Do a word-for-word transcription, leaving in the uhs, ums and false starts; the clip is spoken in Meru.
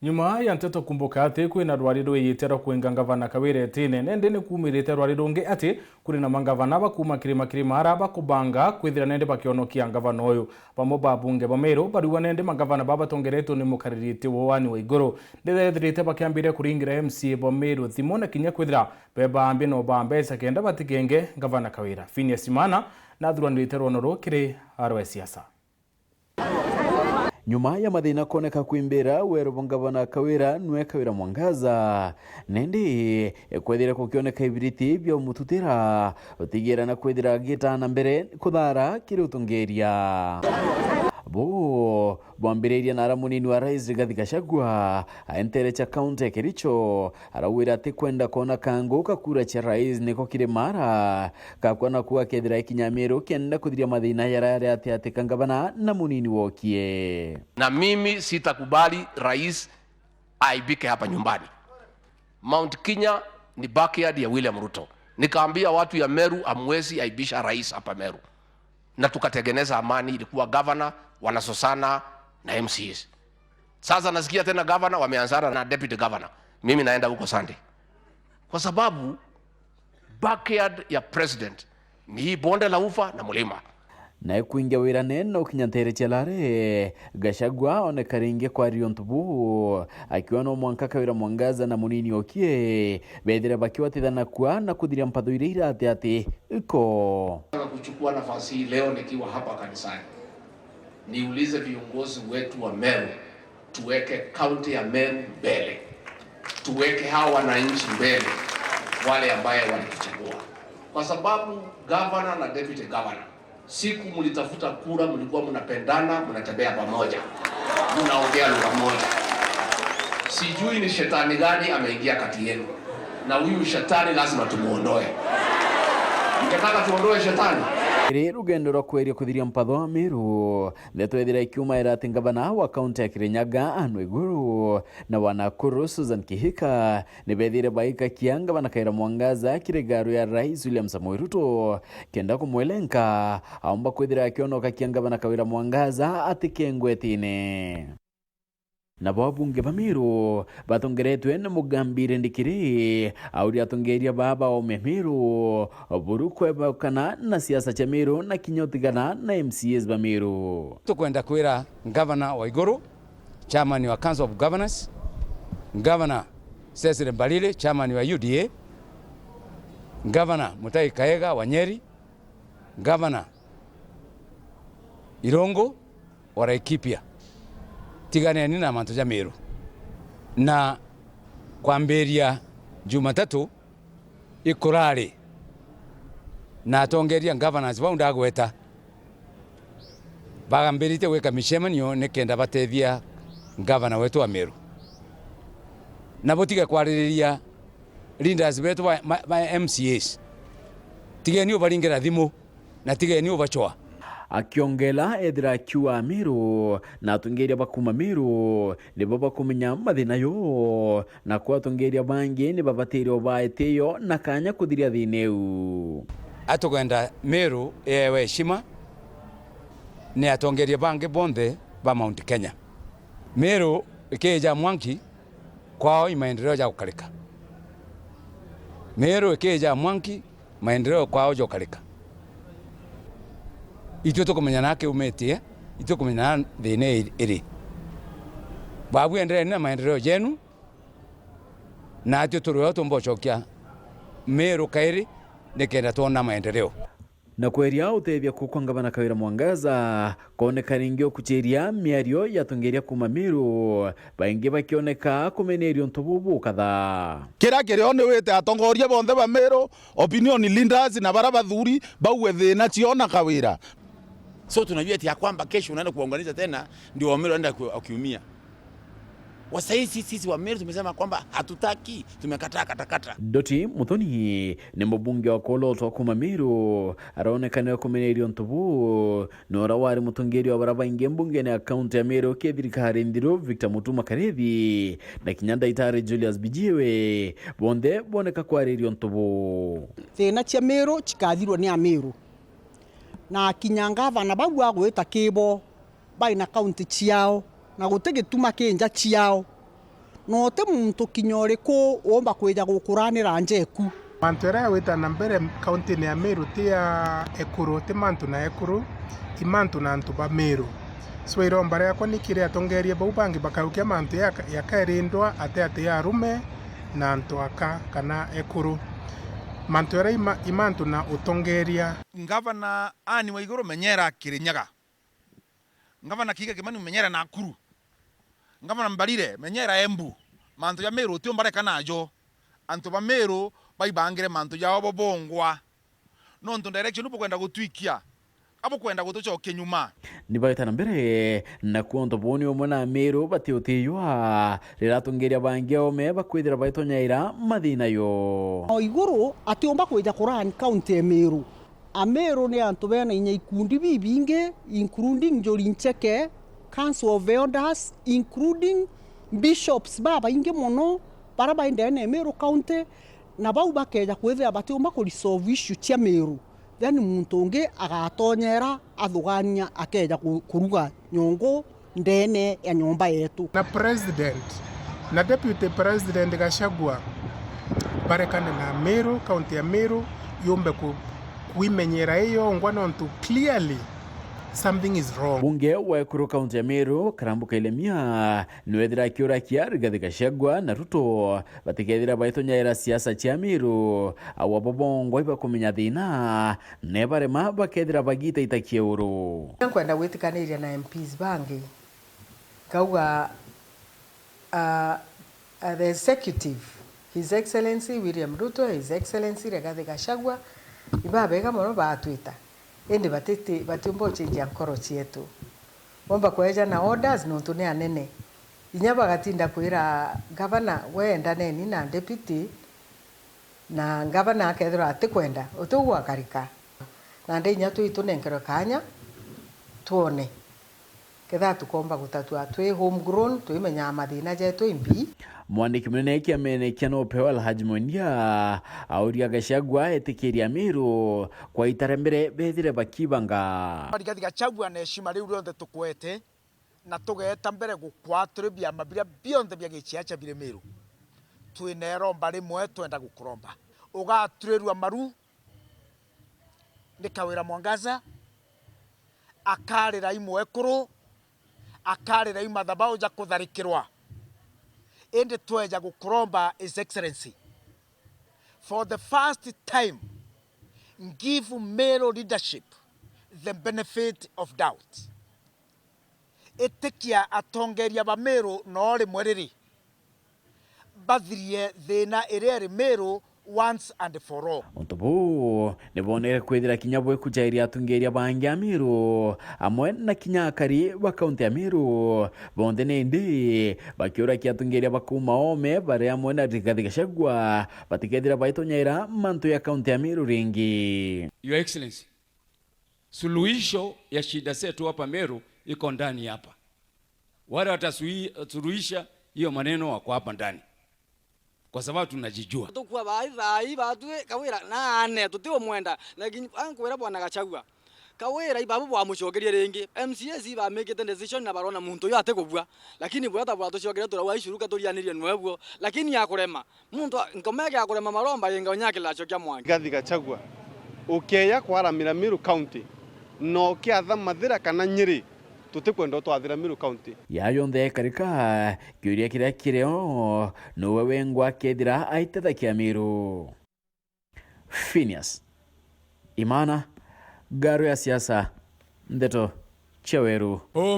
Nyuma ya nteto kumbuka ati kwina rwari rwiyite rwa kwinga ngavana Kawira itine, nende ni kumirite rwari rungi ati kuri na mangavana ba kuuma kirima kirima ara bakubanga kwithira nende bakionokia ngavana uyu. Bamwe ba abunge ba Meru bariuga nende mangavana ba batongeretwe ni mukariri iti wa uani wa iguru, ndethirite bakiambiria kuringira M C A ba Meru thimu na kinya kwithira bebambi no ba mbeca kenda batikenge ngavana Kawira. Phineas Imana nathuranirite rwono ruu kiri arwa siasa. Nyuma ya mathina kwoneka kwimbira weru bwa ngavana Kawira nwe Kawira Mwangaza, nindi kwethira kukioneka ibiriti bia umututira utigira na kwithira agitana mbere kuthara kiri utungiria. Bu bwambiriria na ara munini wa rais Rigathi Gachagua aentere cha kaunti ya Kericho, arauwira ati kwenda kwona kangu ka kura cia rais niko kiri mara kakwa, na kuga kethira ikinya Meru kenda kuthiria mathina yara yari ati ati ka ngavana na munini wokie. Na mimi sitakubali rais aibike hapa nyumbani. Mount Kenya ni backyard ya William Ruto. Nikaambia watu ya Meru, amwezi aibisha rais hapa Meru. Na tukatengeneza amani, ilikuwa governor wanasosana na M C As. Sasa nasikia tena governor wameanzana na deputy governor. Mimi naenda huko Sunday. Kwa sababu backyard ya president ni hii bonde la ufa na mlima. Nae kwingia wirane na ukinya ntere cia Lare, Gachagua oneka ringi kwaria untu buu, akiuga no mwanka Kawira Mwangaza na munini okie bethire bakiwatithana kua na kuthiria mpatho iria irate ati iko. Nataka kuchukua nafasi hii leo nikiwa hapa kanisani, niulize viongozi wetu wa Meru, tuweke kaunti ya Meru mbele, tuweke hawa wananchi mbele, wale ambaye walituchagua, kwa sababu governor na deputy governor, siku mlitafuta kura, mlikuwa mnapendana, mnatembea pamoja, mnaongea lugha moja. Sijui ni shetani gani ameingia kati yenu, na huyu shetani lazima tumuondoe. Mngetaka tuondoe shetani? Ri rugendo rwa kweria kuthiria mpatho Meru, ndeto ethira ikiuma ira ati ngavana wa kaunti ya Kirinyaga Anne Waiguru na wa Nakuru Susan Kihika ni bethire baikakia ngavana Kawira Mwangaza kiri garu ya Rais William Samoei Ruto kenda kumwelenka aumba kwithira akionokakia ngavana Kawira Mwangaza atikengwe itine. Nabo abunge ba Meru batongeretwe na Mugambi Rindikiri auria atongeria baa baome Meru buru kwebukana na siasa cia Meru na kinya utigana na M C As ba Meru. Tukwenda kwira Ngavana Waiguru, chairman wa Council of Governors, Ngavana Cecily Mbarire, chairman wa U D A, Ngavana Mutahi Kahiga wa Nyeri, Ngavana Irungu wa Laikipia, tiganeni na mantu ja Meru. Na kwambiria Jumatatu ikurari na atongeria governors bau ndagweta bagambirite gwika micemanio nikenda batethia ngavana wetu wa Meru. Na butige kwaririria leaders betu ba, ba, ba M C As. Tigeni ubaringira thimu na tigeni ubacwa. Akiongela ethira akiuga Meru na atongeria ba kuuma Meru nibo bakumenya mathina yo, na kwa atongeria bangi ni babatire ubaa itio na kanya kuthiria thina iu. Atugenda Meru ewe heshima ni atongeria bangi bonthe ba Mount Kenya. Meru ikija mwanki kwao i maendeleo ja gukarika. Meru ikija mwanki maendeleo kwao jokarika. Itwe tukumenya na kiumitie, itwe kumenya na thina iri. Babu endereeni na maendeleo jenu, na atio turi o tumbocokia Meru kairi nikenda twona maendeleo. Na kweria utethia kuu kwa Ngavana Kawira Mwangaza, kooneka ringi ukuchiria miario ya atongeria kuuma Meru, baingi bakioneka kumeneria untu buu bukatha. Kiria kirio ni wite atongoria bonthe ba Meru, opinion leaders na bara bathuri bauwe thina cio na Kawira. So tunajua eti ya kwamba kesho unaenda kuwaunganisha tena, ndio Wameru wanaenda ku-, wakiumia. Wa saizi sisi Wameru tumesema kwamba hatutaki, tumekataa katakata. Ndoti Muthoni ni mubunge wa kuolotwa kuuma Meru, aronekana kumeneria untu buu, na uria wari mutongeria wa bara baingi mbungene ya kaunti ya Meru ki thirikari nthiru Victor Mutuma Karithi, na kinya Ndaitari Julius Bijiwe, bonthe boneka kwariria untu buu. Thina cia Meru cikathirwa ni Ameru. Na kinya ngavana bau agwita kibo, bai na kaunti ciao, na guti gituma ki nja ciao. Na uti muntu kinya uriku uumba kwija gukuranira nja eku. Mantu jaria jagwita na mbere kauntine ya Meru ti ya ekuru, ti mantu na ekuru, i mantu na antu ba Meru. So, iromba riakwa ni kiri atongeria bau bangi bakaukia mantu ya, ya kairi ndwa ati ati ya arume na antu aka kana ekuru. Mantu jaria i ma-, i mantu na utongeria. Ngavana Anne Waiguru, menyera Kirinyaga. Ngavana Kiiga Kimani, menyera Nakuru. Ngavana Mbarire, menyera Embu. Mantu ja Meru utiumba reka najo. Antu ba Meru baibangire mantu jao bo bongwa. Nontu direction bukwenda gutwikia, abukwenda gutucokia nyuma. Ni bagita na mbere, na kwonto buu ni umwe na Amiru batiutiywa, riria atongeria bangi aome bakwithira baitonyaira mathina yo. O iguru atiumba kwija kurani kaunti ya Meru. Amiru ni antu bena inya ikundi bibingi, including Njuri Ncheke, Council of Elders, including bishops babaingi mono, baria bai ndene ya Meru County, na bau bakeja kwithira batiumba ku resolve issue cia Meru, then muntu ungi agatonyera athugania akeja ku-, kuruga nyongo ndene ya nyomba yetu. Na president na deputy president Gachagua barekane na Meru, county ya Meru yumbe ku-, kuimenyera iyongwa, nontu clearly something is wrong. Bunge wa ekuru kaunti ya Meru, Karambu Kailemia, nwethira akiurakia Rigathi Gachagua na Ruto batikethira baitonyaira siasa cia Meru, au abo bongwa ibakumenya thina, nebarema bakethira bagitaita kiuru. Nkwenda gwitikaniria na M Ps bangi, nkauga, ah, ah, the executive, His Excellency William Ruto, His Excellency Rigathi Gachagua, ibabega mono batwita, indi batiti-, batiumba gucenjia nkoro cietu. Bomba kweja na orders nontu ni anene. Inya bagatinda kwira gavana, "We endaneni na deputy," na gavana akethirwa atikwenda, utiu gwakarika. Nandi inya twitunenkerwe kaanya twone. Ketha tukomba gutatua twi homegrown, twimenyaga mathina jetu imbi. Mwandiki munene kiamene kia NOPEU Alhaji Mwendia auria Gachagua etikiria Amiru kwa ita ria mbere bethire bakibanga. Rigathi Gachagua na heshima riu rionthe tukwete, na tugeeta mbere gukwa turi biama biria bionthe bia giciaca biri Meru. Twina iromba rimwe twenda gukuromba. Ugaturirua maru ni Kawira Mwangaza, akarira i mwekuru, akarira i mathabau ja kutharikirwa. Indi tweja gukuromba, His Excellency, for the first time, give Meru leadership the benefit of doubt. Itikia atongeria ba Meru no rimwe riri bathirie thina iria iri Meru once and for all. Untu buu ni bwonere kwithira kinya bwikujairia atongeria bangi a Meru, amwe na kinya akari ba kaunti ya Meru bonthe, nindi bakiurakia atongeria ba kuuma oome bari amwe na Rigathi Gachagua batikethira baitonyaira mantu ya kaunti ya Meru ringi. Your Excellency, suluhisho ya shida zetu hapa Meru iko ndani hapa. Wale watasuluhisha hiyo maneno wako hapa ndani, kwa sababu tunajijua. Tukua bai, bai, batwi, Kawira, naane, tutiumwenda. Na nkwira Bwana Gachagua, Kawira, ibabu bwamucokerie ringi. M C As ibamikite decision na barona muntu uyu atikubua. Lakini buria ta bwatucokeria turauga icuruka turianirie nwebuo. Lakini akurema. Muntu a-, nkomege akurema maromba inga unyakirira acio kia mwangi. Rigathi Gachagua, ukeeja kwaramira Meru County, na ukiatha Mathira kana Nyeri, tutikwenda utwathira Meru County. Ya yonthe ikarika, kiuria kiria kiri o, nuwe wengwa akethira aitethakia Meru? Phineas Imana, Ngaro ya Siasa, Ndeto cia Weru.